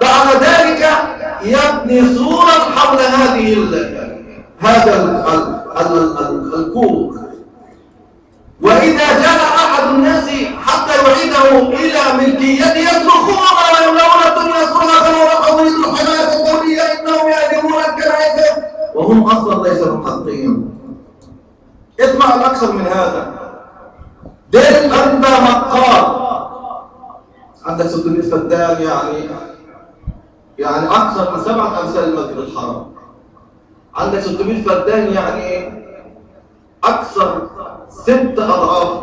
بعد ذلك يبني سورا حول هذا الكوخ. وإذا جاء أحد الناس حتى يعيده إلى ملكيته يصرخون ويملؤون الدنيا صرخة ورقوا الحماية الدولية إنهم يهدمون الكنائس وهم أصلا ليس من حقهم. اسمع الأكثر من هذا. دير الأنبا مقار عندك 600 فدان، يعني أكثر من 7 أمثال المسجد الحرام. عندك 600 فدان يعني أكثر 6 أضعاف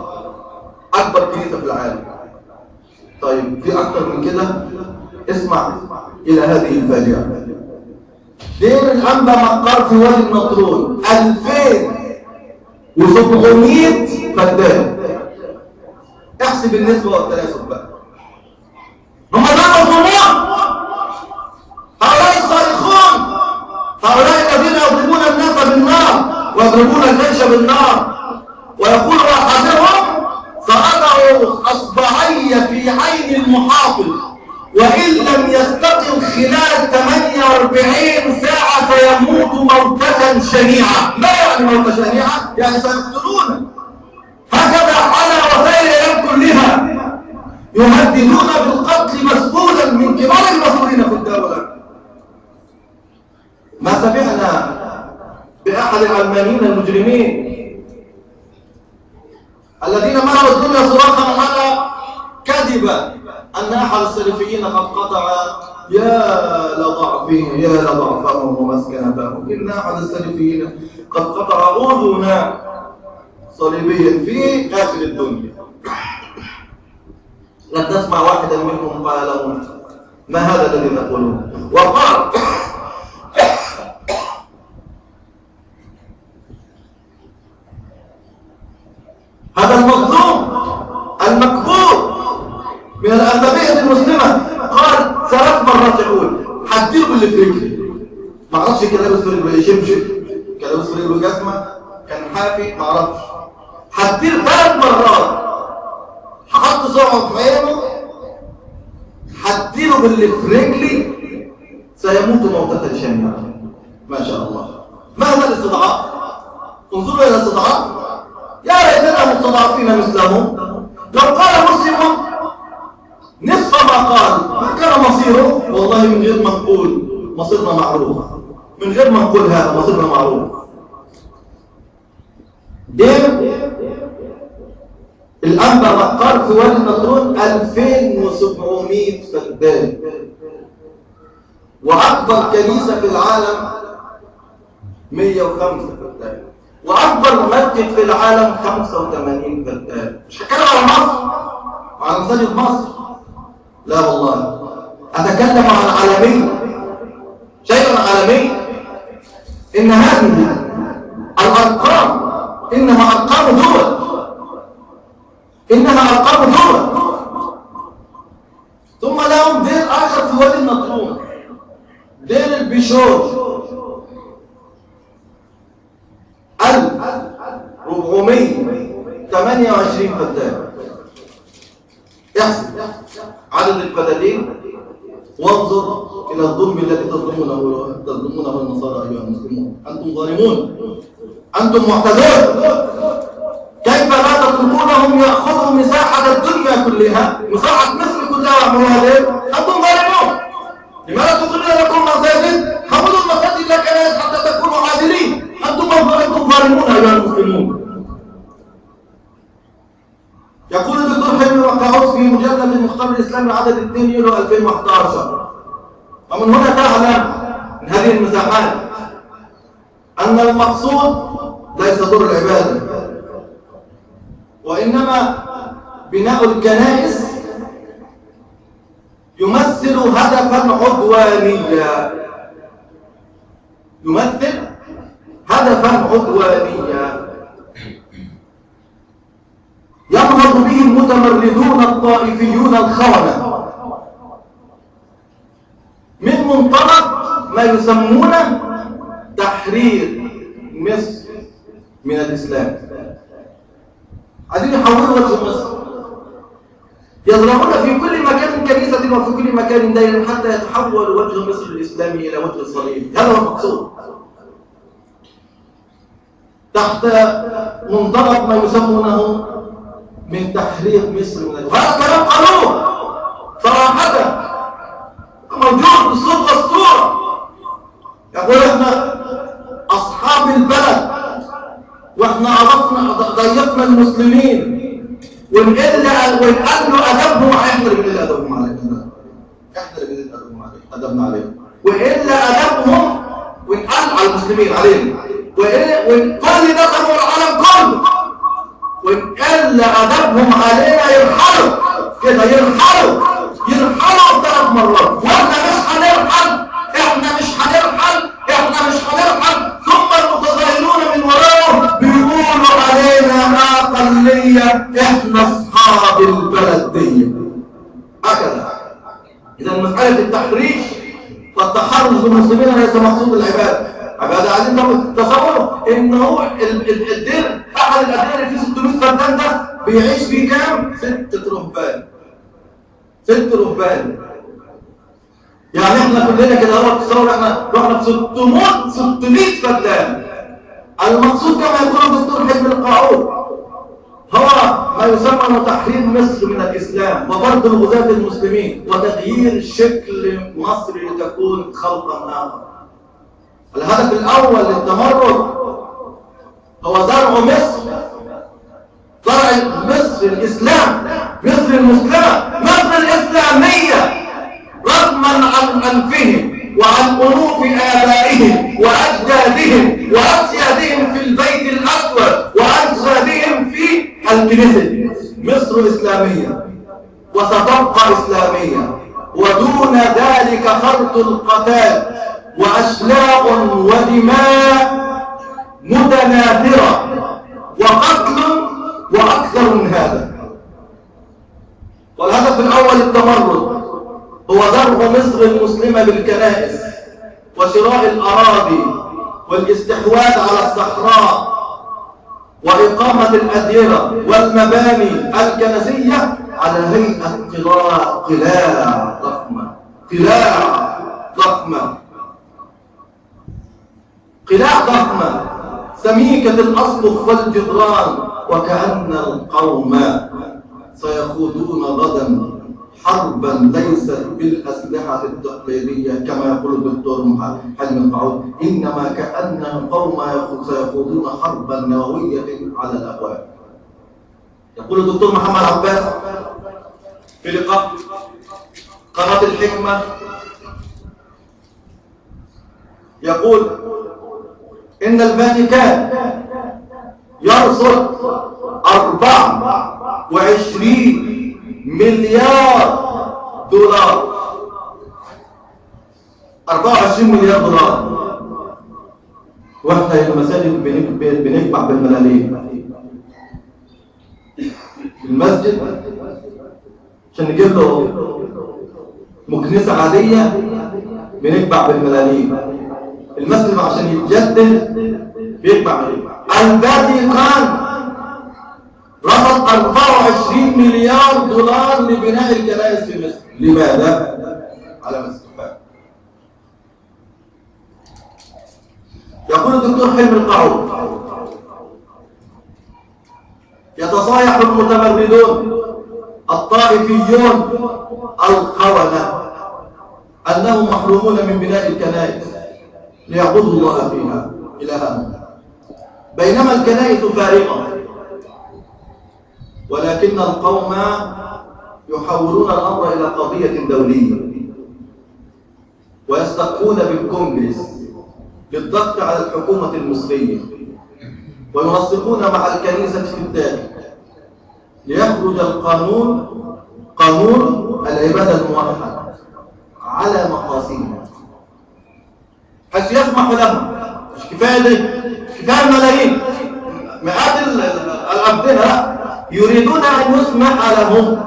أكبر كنيسة في العالم. طيب في أكثر من كده؟ اسمع إلى هذه الفاجعة. دير الأنبا مقار في وادي النطرون 2700 فدان. احسب النسبة والتناسب بقى. هم لا مظلومون، هؤلاء الصارخون، هؤلاء الذين يضربون الناس بالنار ويضربون الجيش بالنار، ويقول أحدهم سأضع أصبعي في عين المحافظ وإن لم يستقم خلال 48 ساعة فيموت موتة شنيعة. ما يعني موتة شنيعة؟ يعني سيقتلونه. هكذا على وسائل الإعلام كلها يهددون بالقتل مسؤولا من كبار المسؤولين في الدولة. ما سمعنا بأحد العلمانيين المجرمين الذين ملأوا الدنيا صراخا على كذبة أن أحد السلفيين قد قطع، يا لضعفهم يا لضعفهم ومسكنتهم، إن أحد السلفيين قد قطع أذن صليبيا في آخر الدنيا. لم تسمع واحدا منهم قال لهم ما هذا الذي تقولون؟ وقال هذا المظلوم المكبوت من الأغلبية المسلمة قال 3 مرات يقول حديله باللي في رجلي. ما اعرفش كان لابس في رجله شبشب، كان لابس في رجله جزمة، كان حافي، ما اعرفش. حديله 3 مرات، حط صبعه في عينه، حديله باللي في رجلي سيموت موتة شنيعة. ما شاء الله. ما هذا الاستضعاف؟ انظروا إلى الاستضعاف. يا ليتنا مستضعفين مثلهم. لو قال مسلم نصف ما قال ما كان مصيره؟ والله من غير ما نقول مصيرنا معروف، من غير ما نقول هذا مصيرنا معروف. دير الأنبا مقار في وادي النطرون 2700 فدان، وأكبر كنيسة في العالم 105 فدان، وأكبر مسجد في العالم 85 فدان. مش هتكلم على مصر وعلى مساجد مصر، لا والله، أتكلم عن عالمية، شيء عالمي. إن هذه الأرقام إنها أرقام دول، إنها أرقام دول. ثم لهم دير آخر في وادي النطرون، دير البيشوج 1428 فدان. احسب عدد الفدادين وانظر إلى الظلم الذي تظلمونه النصارى أيها المسلمون. أنتم ظالمون، أنتم معتدون. كيف لا تتركونهم يأخذوا مساحة الدنيا كلها، مساحة مصر كلها ويعملوها ليه؟ أنتم ظالمون. لماذا تقولون لكم مساجد؟ حولوا المساجد إلى كنائس حتى تكونوا عادلين. أنتم ظالمون أيها المسلمون. يقول الدكتور حلمي وقعوس في مجلد المختبر الإسلامي عدد 2 يوليو 2011: ومن هنا تعلم من هذه المساحات أن المقصود ليس دور العبادة، وإنما بناء الكنائس يمثل هدفا عدوانيا، يمثل هدفا عدوانيا ينهض به المتمردون الطائفيون الخونة من منطلق ما يسمونه تحرير مصر من الإسلام. عايزين يحولوا وجه مصر. يزرعون في كل مكان كنيسة وفي كل مكان دير حتى يتحول وجه مصر الإسلامي إلى وجه الصليب. هذا هو المقصود. تحت منطلق ما يسمونه من تحرير مصر من هذا كلام قانون صراحة موجود بالصوت والصورة. يقول احنا أصحاب البلد، واحنا ضيفنا المسلمين، ونقل أدبهم، احنا اللي بنقل أدبهم علينا، احنا اللي بنقل أدبهم علينا، أدبنا عليهم، وإلا أدبهم ونقل على المسلمين علينا، وكل ده دمر العالم كله، ونقل أدبهم علينا يرحلوا كده، يرحلوا 3 مرات، واحنا مش هنرحل، احنا مش هنرحل، احنا مش هنرحل. ثم المتظاهرون من وراهم بيقولوا علينا أقلية، احنا أصحاب البلد دي. هكذا. إذا مسألة التحريش والتحرش بالمسلمين ليس مقصود العبادة. عبادة عايزين تصوروا إن هو الدير، أحد الأديرة اللي فيه 600 فدان ده بيعيش فيه كام؟ 6 رهبان. 6 رهبان. يعني احنا كلنا كده اهو، تصور احنا رحنا في 600 فدان. المقصود كما يقول الدكتور حلمي القاعود هو ما يسمى تحرير مصر من الإسلام وطرد الغزاة المسلمين وتغيير شكل مصر لتكون خلقا آخر. الهدف الأول للتمرد هو زرع مصر، زرع مصر الإسلام، مصر المسلمة، مصر الإسلامية، رغما عن أنفهم وعن أنوف آبائهم وأجدادهم وأسيادهم في البيت الأسود وأجدادهم في الكنيسة. مصر إسلامية وستبقى إسلامية، ودون ذلك خرط القتال وأشلاء ودماء متناثرة وقتل وأكثر من هذا. والهدف الأول التمرد هو ضرب مصر المسلمة بالكنائس وشراء الأراضي والاستحواذ على الصحراء وإقامة الأديرة والمباني الكنسية على هيئة قلاع ضخمة، قلاع ضخمة، قلاع ضخمة سميكة الأسقف والجدران، وكأن القوم سيخوضون غدا حربا ليست بالأسلحة التقليدية كما يقول الدكتور حلمي القاعود، إنما كأن القوم سيخوضون حربا نووية على الأبواب. يقول الدكتور محمد عباس في لقاء قناة الحكمة، يقول إن الفاتيكان يرصد 24 مليار دولار، 24 مليار دولار، واحنا المساجد بنجمع بالملايين. المسجد عشان نجيب له مكنسة عادية بنجمع بالملايين، المسجد عشان يتجدد بيجمع عليه. الفاتيكان رصد 24 مليار دولار لبناء الكنائس في مصر. لماذا؟ على الاستفهام. يقول الدكتور حلمي القاعود: يتصايح المتمردون الطائفيون الخونة أنهم محرومون من بناء الكنائس ليعبدوا الله فيها إلههم، بينما الكنائس فارغة، ولكن القوم يحولون الأمر إلى قضية دولية ويستقون بالكونغرس للضغط على الحكومة المصرية وينسقون مع الكنيسة في الداخل ليخرج القانون، قانون العبادة الموحد على مقاصدها، حيث يسمح لهم. مش كفاية دي، مش كفاية الملايين، مئات الأبدنة يريدون أن يسمح لهم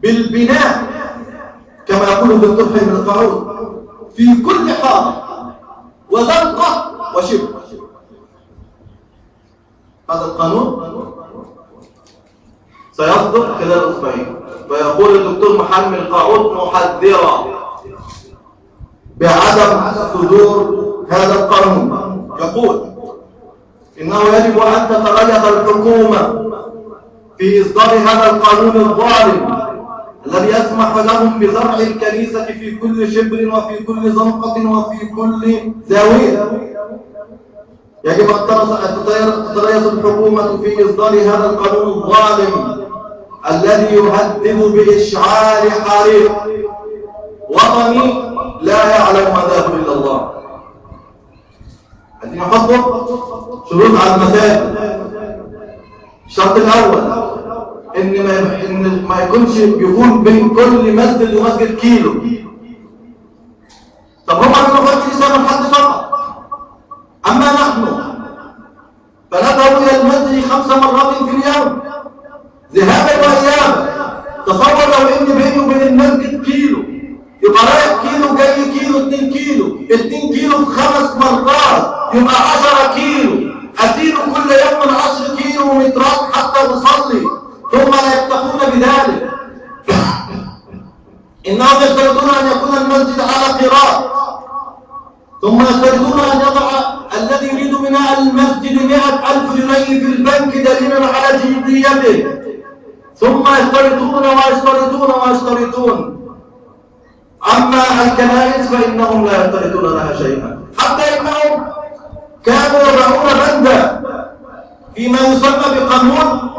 بالبناء كما يقول الدكتور حلمي القاعود في كل حارة وزنقة وشبر. هذا القانون سيصدر خلال أسبوعين. ويقول الدكتور محمد القاعود محذرا بعدم صدور هذا القانون، يقول إنه يجب أن تتريث الحكومة في إصدار هذا القانون الظالم الذي يسمح لهم بزرع الكنيسة في كل شبر وفي كل زنقة وفي كل زاوية. يجب أن تتريث الحكومة في إصدار هذا القانون الظالم الذي يهدد بإشعال حريق وطني لا يعلم مداه إلا الله. عايزين نحط شروط على المساجد. الشرط الأول إن ما يكونش يكون بين كل مسجد ومسجد كيلو. طب هم بيروحوا الكنيسة من حد فقط، أما نحن فنذهب إلى المسجد 5 مرات في اليوم ذهابا وإيابا. تصور لو إن بيني وبين المسجد كيلو، يبقى رايح كيلو جاي كيلو 2 كيلو، 2 كيلو في 5 مرات يبقى 10 كيلو. أسير كل يوم 10 كيلو مترات حتى أصلي، ثم لا يكتفون بذلك. إنهم يشترطون أن يكون المسجد على قراط، ثم يشترطون أن يضع الذي يريد بناء المسجد 100,000 جنيه في البنك دليلا على جديته، ثم يشترطون ويشترطون ويشترطون. أما الكنائس فإنهم لا يشترطون لها شيئا، حتى إنهم كانوا يضعون بندا فيما يسمى بقانون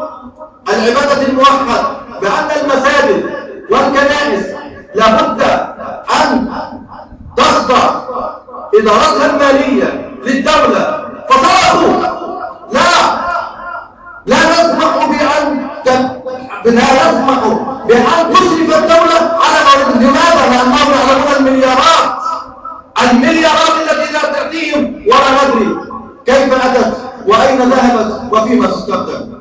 العبادة الموحد، بأن المساجد والكنائس لابد أن تخضع إدارتها المالية للدولة. فصرخوا لا نسمح بأن تشرف الدولة على غيرهم. لماذا؟ لأنهم يعلمون المليارات التي لا تأتيهم ولا ندري كيف أتت وأين ذهبت وفيما تستخدم.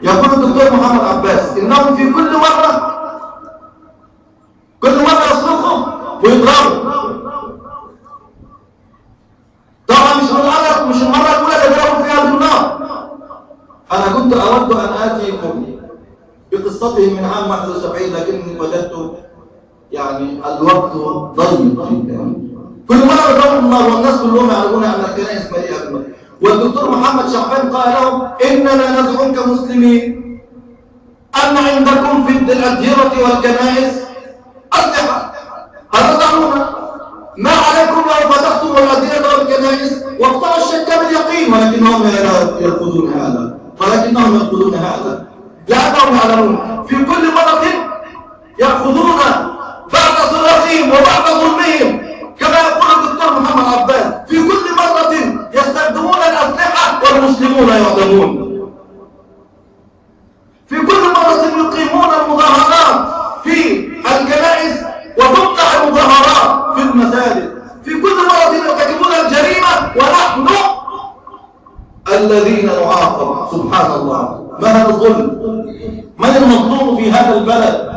يقول الدكتور محمد عباس إنهم في كل مرة يصرخوا ويضربوا. طبعا مش المرة الأولى اللي ضربوا فيها بالنار. أنا كنت أود أن آتيكم بقصتهم من عام 71، لكني وجدت يعني الوقت ضيق جدا. كل مرة يضربوا بالنار والناس كلهم يعلمون أن الكنائس مليئة بالنار. والدكتور محمد شعبان قال لهم إننا ندعوكم كمسلمين أن عندكم في الأديرة والكنائس أسلحة، هل تدعون؟ ما عليكم لو فتحتم الأديرة والكنائس واقطعوا الشك باليقين. ولكنهم يرفضون هذا، ولكنهم يرفضون هذا لأنهم يعلمون في كل مرة يأخذون بعد صراخهم وبعد ظلمهم، كما يقول الدكتور محمد عباس في كل مرة يستخدمون الأسلحة والمسلمون يعدمون. في كل مرة يقيمون المظاهرات في الكنائس وتمنع المظاهرات في المساجد. في كل مرة يرتكبون الجريمة ونحن الذين نعاقب. سبحان الله، ما هذا الظلم؟ من المظلوم في هذا البلد؟